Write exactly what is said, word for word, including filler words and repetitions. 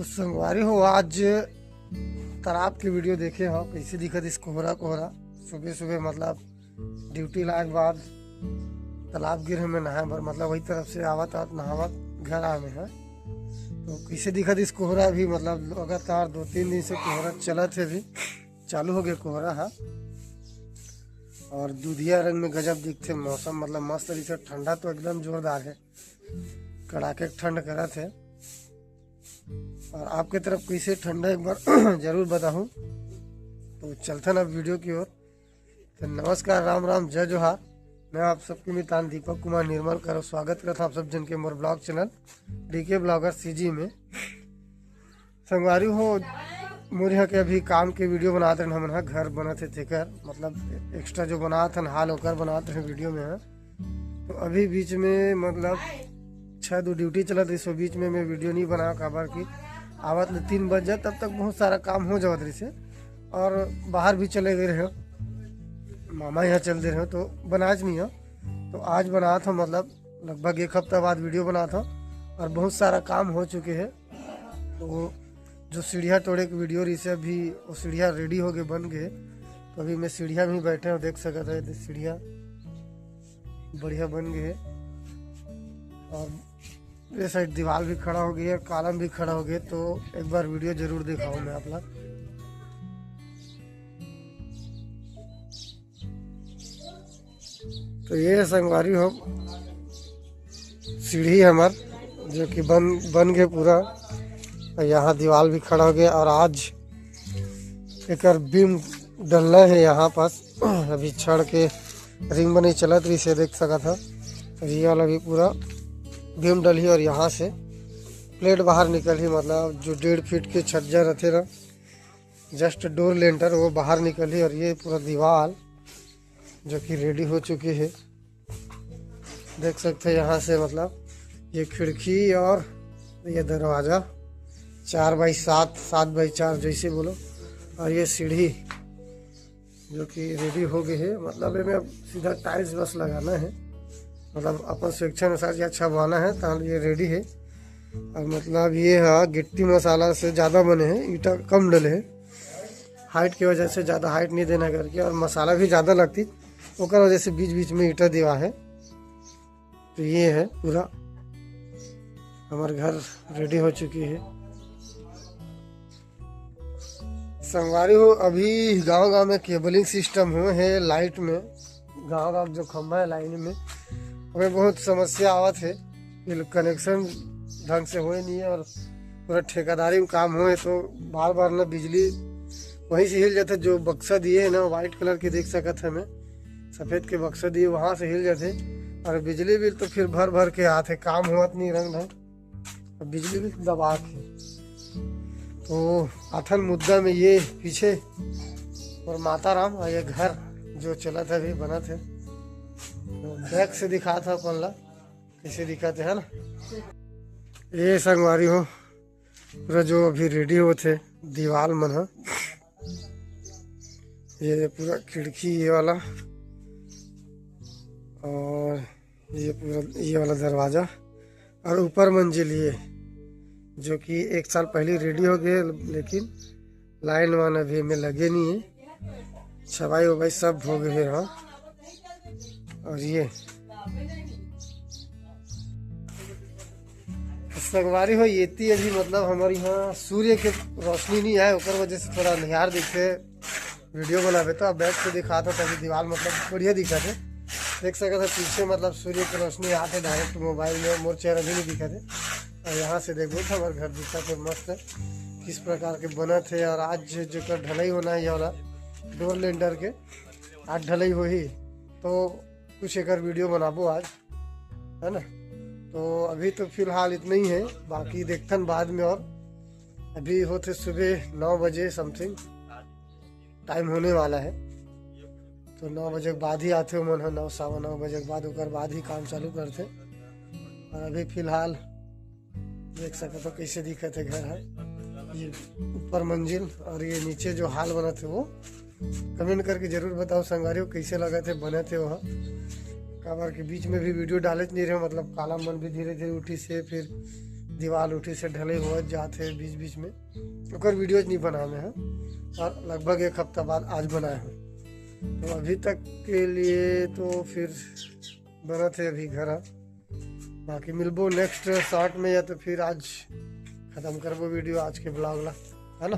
संगवारी हो, आज तालाब के वीडियो देखे हो, कैसे दिखत इस कोहरा कोहरा। सुबह सुबह मतलब ड्यूटी लाए के बाद तालाब गिर में नहाए बर, मतलब वही तरफ से आवत आवत नहावत घर आए में है। तो कैसे दिखत इस कोहरा भी, मतलब लगातार दो तीन दिन से कोहरा चलत है, अभी चालू हो गया कोहरा है। और दूधिया रंग में गजब दिखते मौसम, मतलब मस्त तरीके से, ठंडा तो एकदम जोरदार है, कड़ाके ठंड करत है। और आपके तरफ कैसे ठंडा, एक बार जरूर बताहूँ। तो चलते ना वीडियो की ओर। तो नमस्कार, राम राम, जय जोहार। मैं आप सबके मितान दीपक कुमार निर्मल करो, स्वागत करत हूँ आप सब जन के मोर blog channel DK blogger CG में। संगवारी हो, मोर यहाँ के अभी काम के वीडियो बनात रहन हमन ह, घर बनत है तेकर, मतलब एक्स्ट्रा जो बनात हन हाल, ओकर बनात रहे वीडियो में ह। तो अभी बीच में मतलब छः दो ड्यूटी चलत रही, सो बीच में मैं वीडियो नहीं बनाया, काबर कि आवत ले तीन बज जाए, तब तक बहुत सारा काम हो जावत रही से। और बाहर भी चले गए रहे, मामा यहाँ चल दे रहे, तो बनाच नहीं हो। तो आज बनात हो, मतलब लगभग एक हफ्ता बाद वीडियो बनात हो, और बहुत सारा काम हो चुके हैं। तो जो सीढ़िया तोड़े के वीडियो रही से, अभी वो सीढ़िया रेडी हो गए, बन गए। तो अभी मैं सीढ़िया में ही बैठे हूँ, देख सकत है, सीढ़िया बढ़िया बन गए है। और ये साइड दीवार भी खड़ा हो गई है, कॉलम भी खड़ा हो गया। तो एक बार वीडियो जरूर दिखाऊँ मैं आप लोग। तो ये संगवारी हो, सीढ़ी हमार जो कि बन बन गए पूरा। और यहाँ दीवार भी खड़ा हो गया, और आज एकर बीम डलना है यहाँ पास। अभी छड़ के रिंग बनी चलत रही से, देख सकत है। और ये वाला भी पूरा बीम डलही, और यहाँ से प्लेट बाहर निकलही, मतलब जो डेढ़ फीट के छज्जा रहते ना, जस्ट डोर लेंटर, वो बाहर निकलही। और ये पूरा दीवार जो कि रेडी हो चुकी है, देख सकते हैं। यहाँ से मतलब ये खिड़की और ये दरवाज़ा, चार बाई सात, सात बाई चार जैसे बोलो। और ये सीढ़ी जो कि रेडी हो गई है, मतलब इनमें अब सीधा टाइल्स बस लगाना है, मतलब अपन स्वेच्छा अनुसार ये अच्छा बनाना है, तो ये रेडी है। और मतलब ये, हाँ, गिट्टी मसाला से ज़्यादा बने हैं, ईटा कम डले हैं, हाइट की वजह से ज़्यादा हाइट नहीं देना करके, और मसाला भी ज़्यादा लगती, ओकर वजह से बीच बीच में ईटा दीवा है। तो ये है पूरा हमार घर रेडी हो चुकी है। संगवारी हो, अभी गांव गांव में केबलिंग सिस्टम हुए है लाइट में, गांव गांव जो खंभा है लाइन में, हमें बहुत समस्या आवत है, ये कनेक्शन ढंग से होए नहीं है, और पूरा ठेकेदारी में काम होए तो बार बार ना बिजली वहीं से हिल जाते। जो बक्सा दिए है ना, व्हाइट कलर के देख सकत है, हमें सफेद के बक्सा दिए, वहाँ से हिल जाते। और बिजली बिल तो फिर भर भर के आते, काम होत नहीं रंग ढंग, और बिजली बिल दबा के। तो आथन मुद्दा में, ये पीछे और माता राम और ये घर जो चलत है, अभी बनत है, तो बैक से दिखात है अपन ला, कैसे दिखत है, है ना। ये संगवारी हो, पूरा जो अभी रेडी होत है दीवाल मन ह, ये पूरा खिड़की, ये वाला, और ये पूरा, ये वाला दरवाज़ा, और ऊपर मंजिल ये, जो कि एक साल पहले रेडी हो गए, लेकिन लाइन वाइन अभी में लगे नहीं है। छवाई ववाई सब हो गए है। हाँ, और ये संगवारी हो, ये ती अभी मतलब हमारे यहाँ सूर्य के रोशनी नहीं आए, ओकर वजह से थोड़ा निहार दिखते वीडियो बनावे। तो अब बैठ के दिखाता हूँ, तभी दीवार मतलब बढ़िया दिखा थे, देख सकते हैं पीछे, मतलब सूर्य की रोशनी आते डायरेक्ट मोबाइल में, मोर चेहरा भी नहीं दिखा थे। और यहाँ से देखो तो हमारे घर दिखा थे मस्त, किस प्रकार के बनत है। और आज जो कर ढलाई होना है, ये वाला डोर लेंटर के आज ढलाई होही, तो कुछ एकर वीडियो बनाबो आज, है ना। तो अभी तो फिलहाल इतना ही है, बाकी देखथन बाद में। और अभी होते सुबह नौ बजे समथिंग टाइम होने वाला है, तो नौ बजे के बाद ही आते हो मन है, नौ, सवा नौ बजे के बाद, ओकर बाद ही काम चालू करते। और अभी फिलहाल देख सकते हो कैसे दिखत है घर है, ये ऊपर मंजिल और ये नीचे जो हाल बनत है वो कमेंट करके जरूर बताओ संगवारी हो, कैसे लगत है, बनत है वह। काबर के बीच में भी वीडियो डालत नहीं रहे, मतलब कॉलम मन भी धीरे धीरे उठी से, फिर दीवाल उठी से ढले हुआ जात हे बीच बीच में, ओकर वीडियोज नहीं बनाए मैं, हाँ। और लगभग एक हफ्ता बाद आज बनाए हूँ। तो अभी तक के लिए तो फिर बनत हे अभी घर, हाँ। बाकी मिलबो नेक्स्ट शॉट में, या तो फिर आज खत्म करबो वीडियो, आज के ब्लॉग ला, है ना।